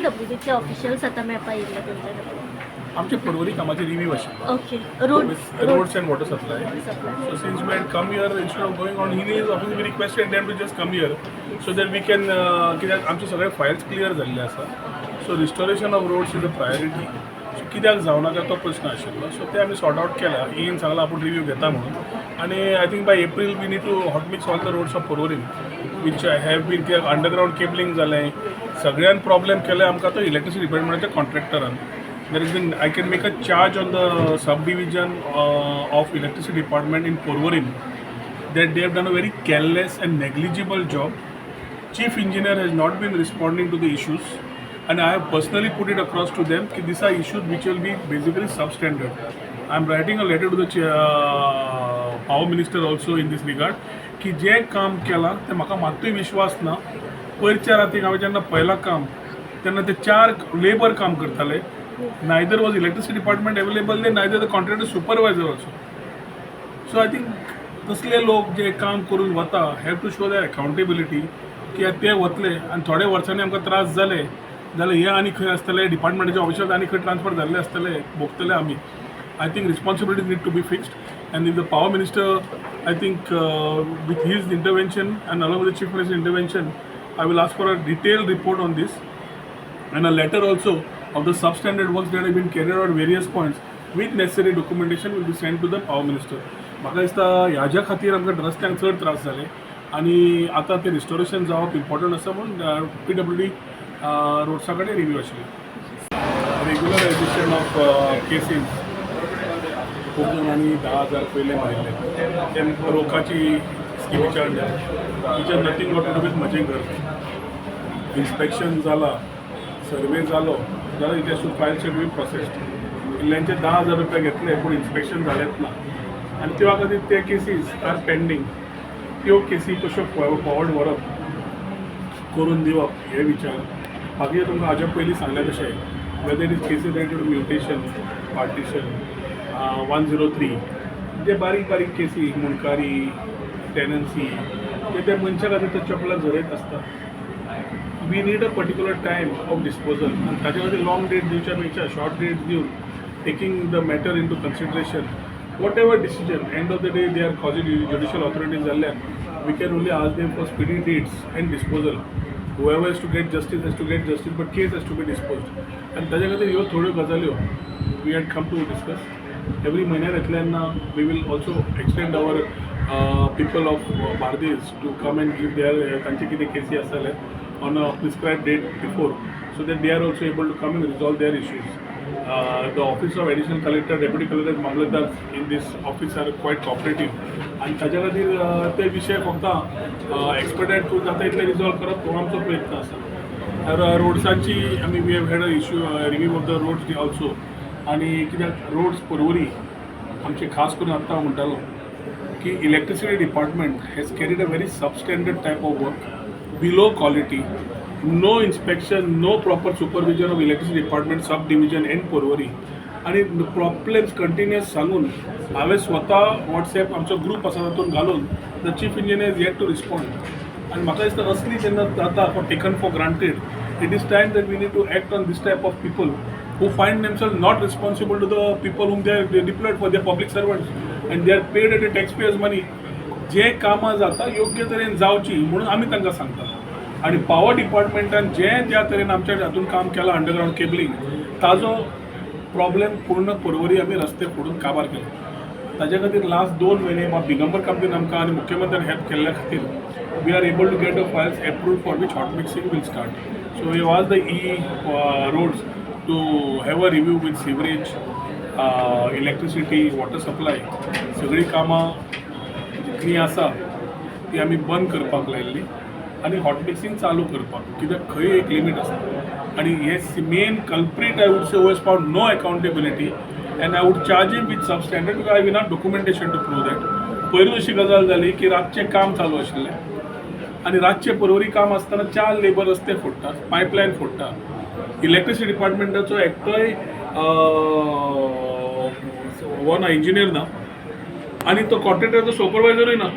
W डीचे officials आतां मेळपा येयल्ले तुमच्या कडेन. आमचे पर्वरी कामाचे रिव्यू आशिल्लो. Okay, road. Roads and water supply. Supply. So since we had come here, instead of going on his office, we requested them to just come here so that we can कित्याक आमचे सगळे Fayol's clear जाल्ले आसा. So restoration of roads is a priority. So कित्याक जावना तो प्रश्न आशिल्लो. सो ते आमी सॉर्ट आउट केला. ईन सांगला आपूण रिव्यू घेता म्हणून आनी I think by April we need to hot mix all the roads of Porvorim which have been, कित्याक अंडरग्रावंड केबलिंग जालें, सगळ्यान प्रॉब्लेम केले आमकां तो electricity डिपार्टमेंटाच्या कॉन्ट्रॅक्टरान. There has been, I can make a charge on the subdivision of electricity department in Porvorim that they have done a very careless and negligible job. Chief engineer has not been responding to the issues and I have personally put it across to them that these are issues which will be basically substandard. I am writing a letter to the power minister also in this regard की जे काम केलां तें म्हाका मात्तूय विश्वास ना. पयरच्या रातीक हांवें जेन्ना पळयलां काम तेन्ना ते चार लेबर काम करताले. Neither was electricity department available there, neither the contractor supervisor also. So I think तसले लोक जे काम करून वता have to show their accountability की ते वतले आनी थोडे वर्सांनी आमकां त्रास जाले जाल्यार हे आनी खंय आसतले, डिपार्टमेंटाचे ऑफिसर्स आनी खंय ट्रान्सफर जाल्ले आसतले, भोगतले आमी. I think responsibilities need to be fixed and if the power minister, I think with his intervention and along with the chief minister intervention, I will ask for a detailed report on this and a letter also of the substandard works that have been carried out at various points with necessary documentation will be sent to the power minister. म्हाका दिसता ह्याज्या खातीर आमकां रस्त्यांक चड त्रास जाले आनी आतां ते रिस्टोरेशन जावप इम्पॉर्टंट आसा म्हणून पीडब्ल्यूडी रोड्सा कडेन रिव्यू आशिल्ली. रेग्युलरायझेशन ऑफ केसीस, खूब जाणांनी 10,000 पयले मारिल्ले ते रोखाची स्किमीच्या under, which are nothing got to do with म्हजें घर. इन्स्पेक्शन जाला, सर्वे जालो जाल्यार it has to file should be processed. इल्ल्यांचे 10,000 रुपया घेतले पूण इन्स्पेक्शन जालेंच ना आनी त्या खातीर ते केसीस आर पेंडींग. त्यो केसी कश्यो फॉरवर्ड व्हरप, करून दिवप हे विचार. बाकी तुमकां हाज्या पयलीं सांगलें तशें, whether it is cases related to mutation, partition, 103, जे बारीक बारीक केसी, मुंडकारी, टेनन्सी, ते त्या मनशा खातीर ते चपला झरयत आसता. We need a particular time of disposal आनी ताच्या खातीर लाँग डेट दिवच्या पेक्षा शॉर्ट डेट दिवन, taking the matter into consideration, whatever decision, end of the day they are quasi judicial authorities जाल्ल्यान we can only ask them for speedy dates and disposal. Whoever has to get justice has to get justice, but case has to be disposed. आनी ताच्या खातीर ह्यो थोड्यो गजाल्यो we had come to discuss. Every म्हयन्यार येतले तेन्ना we will also extend our people of Bardez to come and give their तांचे कितें केसी आसा जाल्यार on a prescribed date before, so that they are also able to come and resolve their issues. The office of additional collector, deputy collector, Mamlatdar in this office are quite cooperative आनी ताच्या खातीर ते विशय फक्त एक्सपेडायट करून जाता इतले resolve करप हो आमचो प्रयत्न आसा. रोड्सांची आमी we have had a issue review of the roads also. आनी कित्याक रोड्स पर्वरी आमचे खास करून आत्तां हांव म्हणटालो की electricity department has carried a very substandard type of work, below quality, no inspection, no proper supervision of electricity department sub division in Porvorim. आनी प्रॉब्लेम्स कंटिन्युअस सांगून हांवें स्वता वॉट्सॅप आमचो ग्रूप आसा तातूंत घालून, the chief engineer is yet to respond. आनी म्हाका दिसता असली जेन्ना जाता for taken for granted, it is time that we need to act on this type of people who find themselves not responsible to the people whom they are deployed for. They are public servants and they are paid at the taxpayers' money. जे कामां जाता योग्य तरेन जावची म्हणून आमी तांकां सांगता. आनी पावर डिपार्टमेंटान जे ज्या तरेन आमच्या हातून काम केलां, अंडरग्रावंड केबलिंग, ताजो प्रॉब्लेम पूर्ण पर्वरी आमी रस्ते फोडून काबार केले. ताजे खातीर लास्ट 2 म्हयने बा दिगंबर कामतीन आमकां आनी मुख्यमंत्र्यान हेल्प केल्ल्या खातीर we are able to get the files approved for which hot mixing will start. So we asked the EE roads to have a review with sewerage, electricity, water supply. सगळीं कामां जितलीं आसा ती आमी बंद करपाक लायिल्ली आनी हॉट मिक्सिंग चालू करपाक, कित्याक खंय एक लिमीट आसता. आनी हे main culprit, I would say, was found no accountability and I would charge him with substandard because I have enough documentation to prove that. पयरूच अशी गजाल जाली की रातचें काम चालू आशिल्लें आनी रातचे पर्वरी काम आसतना चार लेबर रस्ते फोडटात, पायपलायन फोडटा. इलेक्ट्रिसिटी डिपार्टमेंटाचो एकटोय हो ना, इंजिनियर ना आनी तो कॉन्ट्रॅक्टराचो सुपरवायझरूय ना.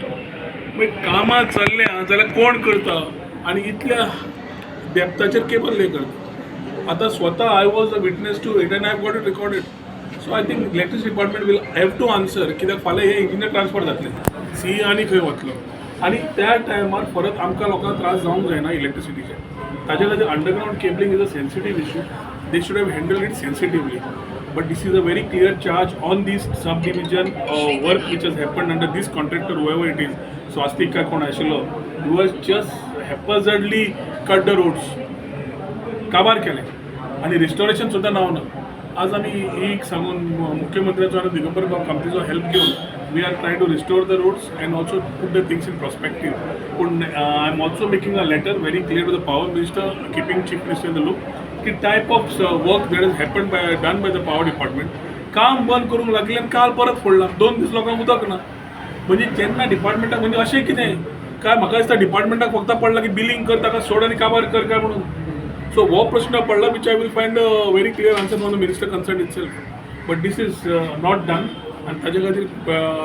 मागीर कामां चल्ल्या जाल्यार कोण करता आनी इतल्या डेप्थाचेर केबल ले करता? आतां स्वता I was a witness to it and I got it recorded. So I think electricity department will have to answer, कित्याक फाल्यां हे इंजिनियर ट्रान्सफर जातले, सी आनी खंय वतलो आनी त्या टायमार परत आमकां लोकांक त्रास जावंक जायना इलेक्ट्रिसिटीचे. ताजे खातीर underground cabling is a sensitive issue. They should have handle it sensitively, but this is a very clear charge on this sub division work which has happened under this contractor, whoever it is, Swastik काय कोण आशिल्लो, who was just haphazardly cut the roads. काबार केलें आनी restoration सुद्दां नांव ना. आज आमी एक सांगून मुख्यमंत्र्याचो आनी दिगंबर बाब कामतीचो हेल्प घेवन we are try to restore the roads and also put the things in perspective. पूण I am also making a letter very clear to the power minister, keeping chief minister in the loop, की type of work that is happen by done by the power department. काम बंद करूंक लागलें आनी काल परत फोडलां, 2 दीस लोकांक उदक ना. म्हणजे जेन्ना डिपार्टमेंटाक, म्हणजे अशें कितें काय म्हाका दिसता डिपार्टमेंटाक फक्त पडलां की बिलींग कर, ताका सोड आनी काबार कर काय म्हणून. सो हो प्रश्न पडला, which I will find a very clear answer from the minister concerned itself, but this is not done. आनी ताजे खातीर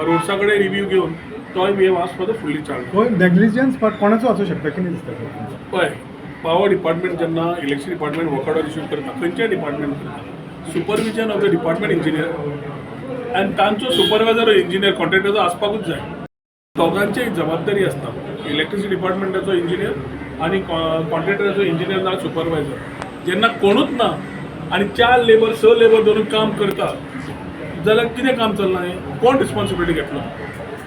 रोड्सा कडेन रिव्यू घेवन तोय we have asked for the fully charge. हो नेग्लिजन्स पार्ट कोणाचो आसूं शकता, कितें दिसता तुमकां? पळय, पावर डिपार्टमेंट जेन्ना electricity department work order issue करता, खंयच्याय डिपार्टमेंट करता, supervision of the department engineer आनी तांचो सुपरवायझर इंजिनियर कॉन्ट्रॅक्टरचो आसपाकूच जाय. दोगांचीय जबाबदारी आसता, इलेक्ट्रिसिटी डिपार्टमेंटाचो इंजिनियर आनी कॉन्ट्रॅक्टराचो इंजिनियर ना सुपरवायझर. जेन्ना कोणूच ना आनी चार लेबर, स लेबर धरून काम करता जाल्यार कितें काम चल्लां हें? कोण रिस्पॉन्सिबिलिटी घेतलो?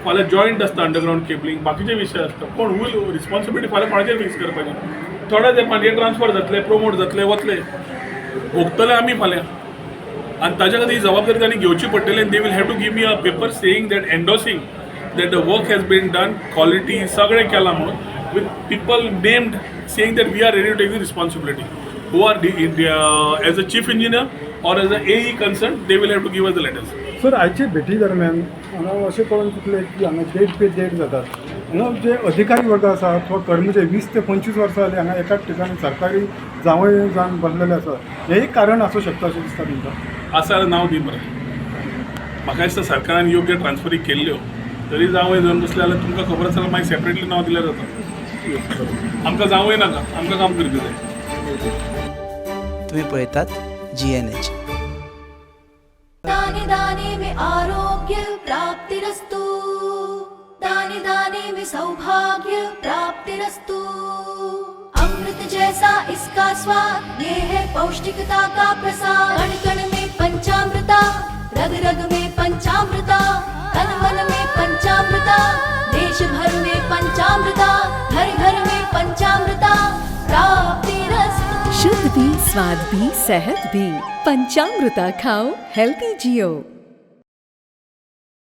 फाल्यां जॉयंट आसता, अंडरग्रावंड केबलिंग, बाकीचे विशय आसता. कोण will responsibility फाल्यां कोणाचेर फिक्स करपाची? थोड्या तेंपान हे ट्रान्सफर जातले, प्रोमोट जातले, वतले, भोगतले आमी फाल्यां. आनी ताच्या खातीर ही जबाबदारी तांणी घेवची पडटली आनी they will have to give me a paper saying that, endorsing that the work has been done, quality सगळें केलां म्हणून, with people named saying that we are ready to take the responsibility, who are as a chief engineer or as a AE concerned, they will have to give us the letters. Sir, आयचे भेटी दरम्यान हांगा अशें कळून चुकलें की हांगा देड पे देड जातात. हांगा जे अधिकारी वर्ग आसा अथवा कर्मचारी 20 ते 25 वर्सां जालीं हांगा एकाच ठिकाणी सरकारी जावंय जावन बसलेले आसा, हें एक कारण आसूं शकता अशें दिसता तुमकां? आसा जाल्यार नांव दी मरे. म्हाका दिसता सरकारान योग्य ट्रान्सफरी केल्ल्यो तरी जावंय जावन बसले जाल्यार तुमकां खबर आसा जाल्यार मागीर सेपरेटली नांव दिल्यार जाता. आमकां जावंय नाका, आमकां काम करपी जाय. तुम्ही पळयतात जीएनएच. दाने दाने में आरोग्य प्राप्तिरस्तु, दाने दाने में सौभाग्य प्राप्तिरस्तु. अमृत जैसा इसका स्वाद, ये है पौष्टिकता का प्रसाद. कण कण में पंचामृता, रग रग में पंचामृता, तन मन में पंचामृता, देश भर में पंचामृता, घर घर में पंचामृता प्राप्तिरस्तु. शुद्ध भी, स्वाद भी, सेहत भी. पंचामृता खाओ, हेल्दी जियो.